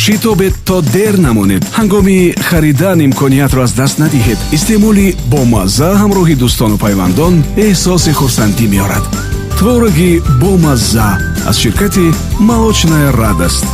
Шитобед, то дер намонед. Ҳангоми харидан имкониятро аз даст надиҳед. Истеъмоли бомазза ҳамроҳи дӯстону пайвандон эҳсоси хурсандӣ меорад. Твороги бомазза аз ширкати «Молочная радость».